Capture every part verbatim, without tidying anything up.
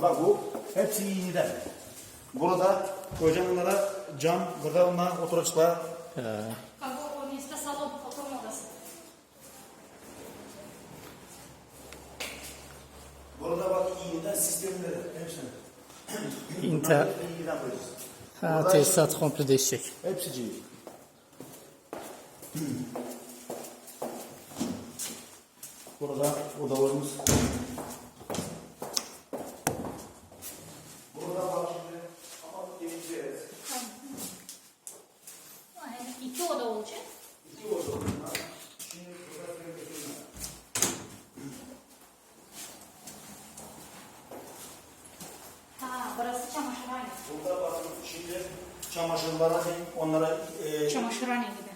Bak, bu hepsi iinidän. Burada koyacam bunlara cam, burada bunlar oturaceklar. He. Как бы он не сказал, он потом. Burada bak, iinidän sistemleri hepsini. İnter- İinidän koyacez. Ha, burada tesisat komple değişecek. Hepsi iinidän. Burada odalarımız. Burada bak şimdi, ama geleceğiz. Ha, hem iki oda olacek. İki oda olacek. Şimdi burada Ha, burası çamaşırhane. Burada bakın, şimdi çamaşırlara hem onlara, e, Çamaşırhane gibi.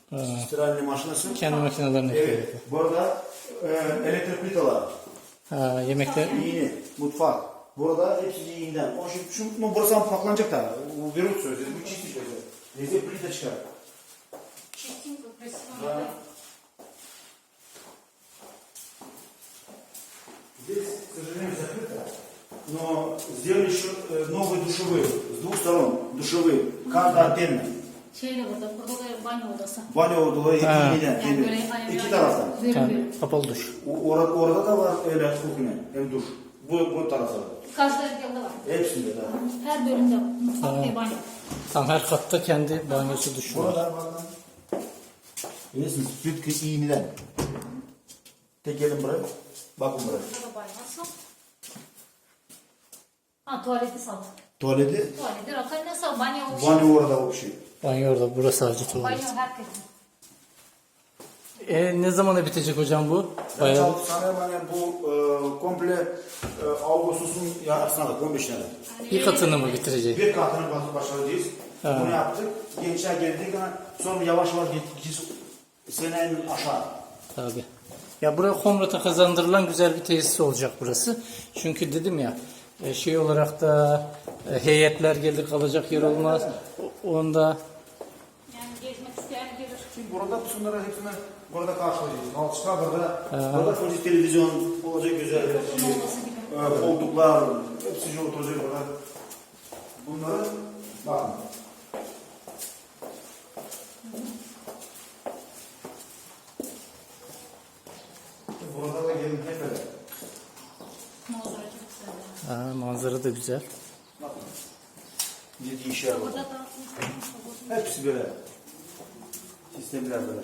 Ha. Стиральный maşinası. Kendi makinelerini Evet, burada, e, elektrik plitaları. Ha, yemekte. İini, mutfak. Burada hepsi iinidän. O şimdi, şu, ну, burası paklanacek da. Уберутся, здесь будет чистить всё. Везде плиточка. Чистенько, красиво. Да. Здесь, к сожалению, закрыто, но сделали ещё, э, новые душевые, с двух сторон душевые, каждая отдельно. Şey de burada, burada da banyo odası. Banyo odaları Ha. iinidän, Yani böyle iini. ayırıyor. İki taraftan. Bölüm Ha, bölüm. Kapalı duş. O, orada, orada da var öyle kuhnya, hem duş. Bu, bu tarafta da. Каждый отделde var. Hepsinde de. Her bölümde mutfak Ha. ve banyo. Tam her katta kendi banyosu, duşu var. Burada bakın. Bilirsiniz, plitka iinidän. Tek gelin buraya. Bakın buraya. Burada da banyosu. Ha, tuvaleti sal. Tuvaleti? Tuvaleti, rakalnaya sal, banyo olmuş. Banyo orada olmuş. Banyo orada, burası sadece tuvalet. Banyo herkesin. E, ne zamana bitecek hocam bu? Ben Bayağı. Sanıyorum, hani bu, e, komple, e, ağustos'un yarısına da, on beşine de. Bir katını mı bitirecek? Bir katını baş-, başaracez. Ha. Bunu yaptık. Gençlär geldi, sonra yavaş yavaş gidecez. Senenin aşaa. Tabii. Ya, buraya Komrat'a kazandırılan güzel bir tesis olacak burası. Çünkü dedim ya, e, şey olarak da, e, heyetler gelir, kalacak yer olmaz. O, onda Yani gezmek isteyen gelir. Şimdi burada şunları hepsini burada karşılayacez. Alçıkta burada, Aha. burada koca televizyon olacek, güzel. Oturma odası gibi. E, koltuklar, hepsi oturacak burada. Bunları bakın. Burada da gelin hep böyle. Manzara çok güzel. Ha, manzara da güzel. Bakın. Ne işler var. Burada da Hepsi böyle. Sistemler böyle.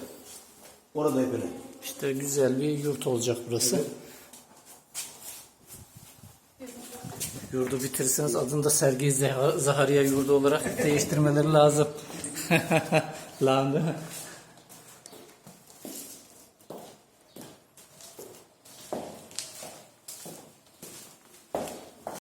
Orada hep böyle. İşte güzel bir yurt olacak burası. Evet. Yurdu bitirirseniz adını da Sergey Zeha-, Zahariya yurdu olarak değiştirmeleri lazım. Lan, değil mi?